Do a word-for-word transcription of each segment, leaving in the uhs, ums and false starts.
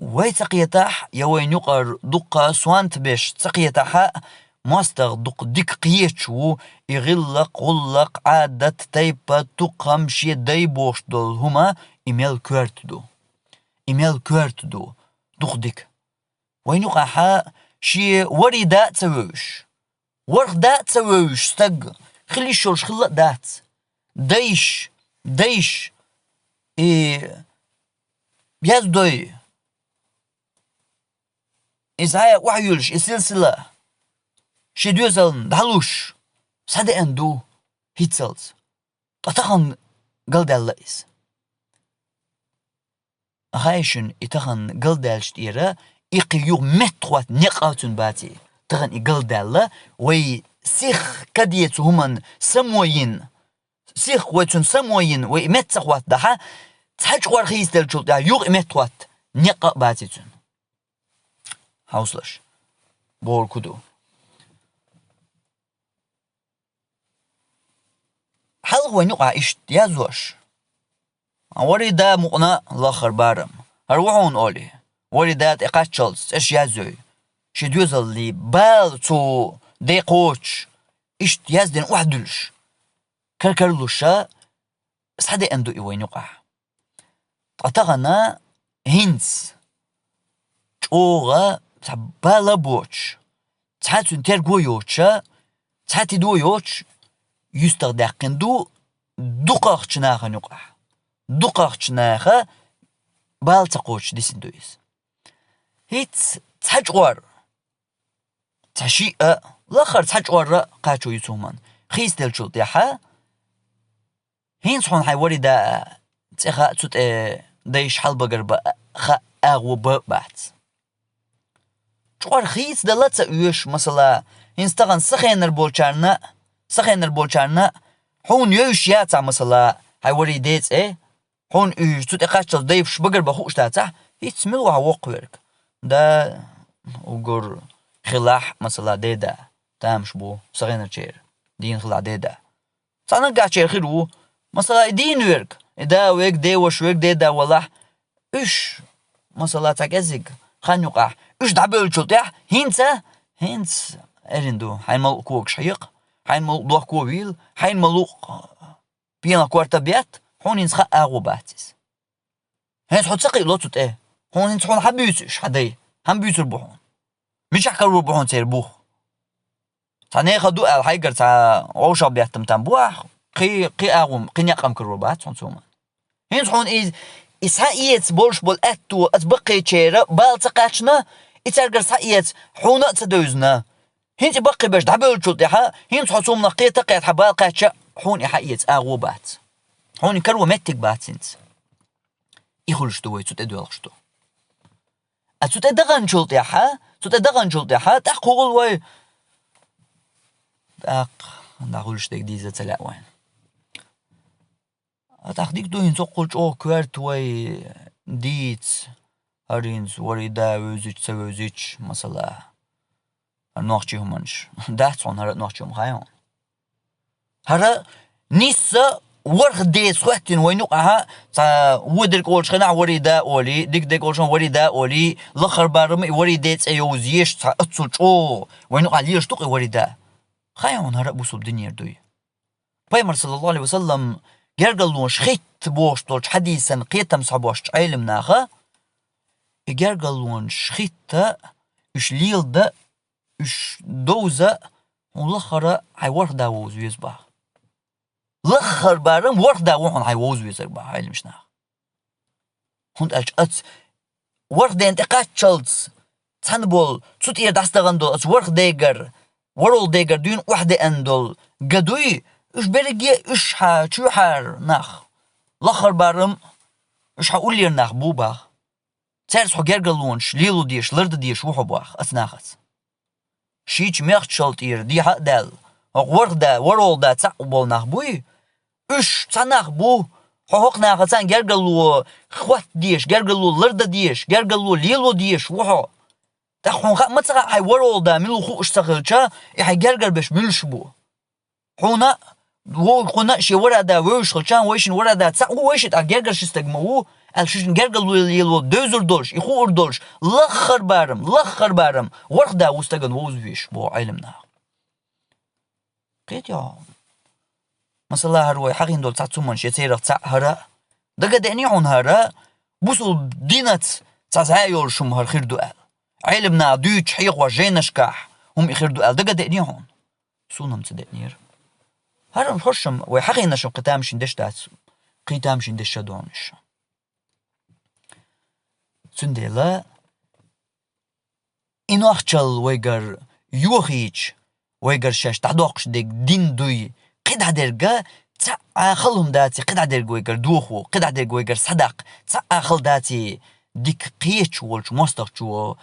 Вай ца кхетахь, я вайн юкъара дуккха сонта беш ца кхетахь а, мостагӀа дукха дика кхеташ ву, и гӀиллакх, гӀуллакх, Ӏадат, тайпа, тукхам, шен дай бохуш долу хӀума, и мел коьрта ду. И мел коьрта ду, дукха дика. Вайн юкъахь шен вари да а ца вевзаш, ворхӀ да а ца вевзаш стаг хила йиш йолуш хилла а дац. Дайш, дайш, и яздой, иза охьаюьллуш, и силсила шен доьзална дӀалуш схьадеана ду хӀинццалц. Ткъа тахана галдаьлла иза. Хай шуна, и тахана галдаьллачу тӀера, и кхин юха меттахӀотта некъ а цуьнан баций. Тахана и галдаьлла, вай сих каде цу хӀуманна само йина, сих вай цуьнан само йина, вай и метта ца хӀоттадахь, цхьа чкъор хийцаделлачул тӀаьхьа юха и меттахӀотта некъ а баций цуьнан. Хьовсалаш, бохург хӀун ду? Хьалха вайн юкъахь иштта яздеш: «Вари да мукъана лаххара барам». ХӀара ву хьуна олий, вари да тӀекхаччалц цӀераш яздой. Шен доьзаллий бала цу декхочуш, иштта яздина охьадуьллуш, кар-карлуш схьадеана ду и вайн юкъахь. Ткъа тахана хӀинца чӀогӀа цхьа бала а боцуш, цхьа цуьнан терго а йоцуш, цхьа тидо а йоцуш, юьстах даьккхина ду дукхахчу нахана юкъахь. Дукхахчу наха бала ца кхочуш дисина ду иза. ХӀинца цхьа чкъор, цхьа шиъ а, лаххара цхьа чкъор а кхачо ю цу хӀуманна. Хийцаделлачул тӀаьхьа, хӀинца хьуна хьайн вари да а цӀе хаьа, цу тӀе дайша хьалабагар бан хаьа, агӀо бан а бац. Чкъор хийцадала а ца оьшу, масала, хӀинца тахана сан хенара болчарна, сан хенара болчарна хьуна йовзаш яцахь, масала, хьайн вари ден цӀе, хьуна уьш цу тӀе кхаччалц дайша багар бан хууш дацахь, хӀинца мила ву хьан воккхаверг? Да, уггар хилахь, масала, ден да, тамаш бу сан хенарчеран, дийна хилахь ден да. Цхьа наггахьчеран хир ву, масала, и дийна верг, и да верг, ден ваша верг, ден да валахь, уьш, масала, цхьа кӀеззиг хан юкъахь, уьш дӀабевллачул тӀаьхьа, хӀинца, хӀинца эрна ду, хьайн ма-луъу когаш хьекха, хьайн ма-луъу дохко вийла, хьайн ма-луъу пенах корта бетта, хьуна хӀинца хаьа, агӀо бац иза. ХӀинца хьо ца кхиало цу тӀе. Хьуна хӀинца хьуна хьан буьйцу уьш, хьан дай? ХӀан буьйцур бу хьуна? Мичахь карор бу хьуна церан бух? Цхьа нехан ду аьлла, хьайгара цхьа вовшах беттам там бу ахь, кхин, кхин агӀо, кхин некъ-м карор бац хьуна цу хӀуманна. ХӀинца хьуна иза, и схьаэца болуш болу аьтто оцу баккхийчеран бала ца кхаьчна, и цаьргара схьаэца хьуна а ца девзина. ХӀинца и баккхий берш дӀабевллачул тӀаьхьа, хӀинца хьо цу хӀуманах кхета а кхетахь, бала кхаьчча, хьуна и хьаэца агӀо бац. Хьуна и каро меттиг бац хӀинца. И хуьлуш ду вай, цу тӀе доьлхуш ду. А цу тӀе даханчул тӀаьхьа, цу тӀе даханчул тӀаьхьа, тӀаккха хӀун хуьлу вай? ТӀаккха, дӀахуьлуш дерг дийза ца лаьа вайна. А тӀаккха дика ду хӀинца, цоккхул чӀогӀа коьрта вай дийца, хӀара хӀинца вари да вевзича, ца вевзича, масала. ХӀара нохчийн хӀуманаш. Дац хьуна хӀара нохчийн хӀума, хаьий хьуна? ХӀара нисса ворхӀ деца хӀоьттина вайна юкъахь, цхьа вон дерг олучу хенахь вари да олий, дика дерг олучу хенахь вари да олий, лаххара барам и вари ден цӀе йовза езаш цхьа оццул чӀогӀа вайна юкъахь лелаш ду-кх и вари да. Хаьий хьуна хӀара а бусулба динера дуй? Пайхамар, саллаллаху Ӏалайхи ва саллам, гергарлонаш хӀитта бохуш долчу хьадисан кхетам схьабоссучу Ӏелам наха, и гергарлонаш хӀитта, уьш леладан, уьш довза, хьуна лаххара хьайн ворхӀ да вовза веза боху. Лаххара барам ворхӀ да ву хьуна хьайн вовза везарг боху Ӏелам наха. ХӀунда аьлча оцу ворхӀ ден тӀе кхаччалц цхьаьна болу, цу тӀера дӀасадахана долу оцу ворхӀ дегара, ворхӀалгӀа дегара дуьйна охьадеана долу ган дуй, уьш берриге а уьш хьан чоьхьара нах, лаххара барам уьш хьан уллера нах бу боху. Цаьрца хьо гергарлонаш лело дезаш, лардан дезаш ву хьо боху оцу нахаца. Шийтта мехкашал тӀера дехьа а даьлла, хӀокху ворхӀ да, ворхӀалгӀа да цхьаъ болу нах буй? Уьш цхьа нах бу, хьо хӀокху нахаца гергарло хӀотта дезаш, гергарло лардан дезаш, гергарло лело дезаш ву хьо. ТӀаккха хьуна хаа ма ца хаьа, хьайн ворхӀалгӀа да мила ву хууш ца хилча, и хьайн гергара берш муьлш бу. Хьуна а, вовшахуна а шен ворхӀ да вевзаш хилча, вайшинна ворхӀ да цхьаъ ву, вайшинна тӀаккха гергара ши стаг ма ву, Аьлла шуьшинна гергарло лело, девзар долуш, и хуур долуш, лаххара барам, лаххара барам, ворхӀ да ву стагана вовза везаш, боху Ӏеламнаха. Кхетий хьо? Масала, хӀара вай хьахийна долу цхьацца хӀуманаш, я церах цхьаъ хӀара, дага а деъний хьуна хӀара, бусулба динаца цхьа зӀе йолуш хӀума хӀара хир ду аьлла. Ӏеламнаха дуьйцуш хьехош жайнашкахь хӀума и хир ду аьлла, дага а деъний хьуна? Суна-м ца деънера. ХӀара-м хӀорш-м вай хьахийнарш-м кхин тамашийна деш дац, кхин тамашийна деш ша догӀуш. Цундела и нохчалла вайгара йохийча, вайгара шаьш дӀадоккхуш дерг дин дуй, кхидӀа дерг а цхьа а хала хӀума даций, кхидӀа дерг вайгара дохо, кхидӀа дерг вайгара схьадаккха, цхьа а хала даций, дика кхеташ волчу мостагӀчо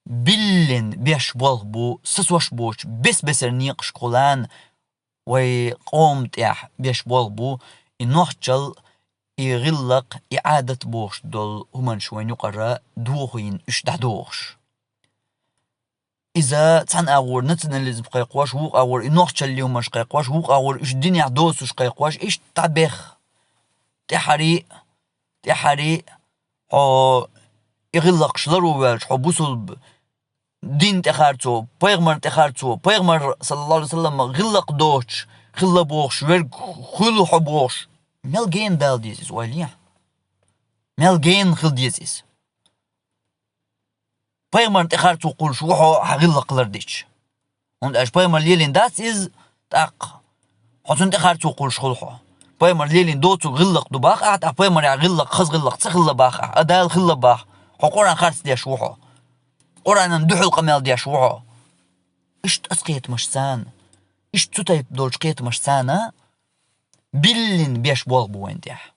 биллина беш болх бу, сацош боцуш бес-бесара некъашкахула вай къоман тӀехь беш болх бу, и нохчалла, и гӀиллакх, и Ӏадат бохуш долу хӀуманаш вайна юкъара дохийна уьш дӀадохуш. Иза цхьана агӀор национализм кхайкхош, вукху агӀор и нохчаллин хӀуманаш кхайкхош, вукху агӀор уьш динехь доцуш кхайкхош, иштта дӀабех. ТӀаьххьарий, тӀаьххьарий, хьо и гӀиллакхаш ларван воьлча, хьо бусулба дин тӀехь хир ву, пайхамар тӀехь хир ву, пайхамар, саллаллаху Ӏалайхи ва саллам, гӀиллакх доцуш хилла бохуш, верг хуьлу хьо бохуш. Мел гена дала деза иза, ойла е хьо? Мел гена хила деза иза? Пайхамарна тӀехь хир ву кхуллуш ву хьо хьан гӀиллакх лардича. ХӀунда аьлча пайхамар лелийна дац иза, тӀаккха хьо цунна тӀехь хир ву кхуллуш хуьлу хьо. Пайхамар лелийна доцург гӀиллакх ду боху ахь, тӀаккха пайхамарехь гӀиллакх, хаза гӀиллакх ца хилла боху ахь, а Дала хилла боху, хьо Къуръан харц деш ву хьо. Къуръанан дуьхьал къамел деш ву хьо. Иштта оцу кхетамашца, иштта цу тайпа долчу кхетамашца биллина беш болх бу вайна тӀехь.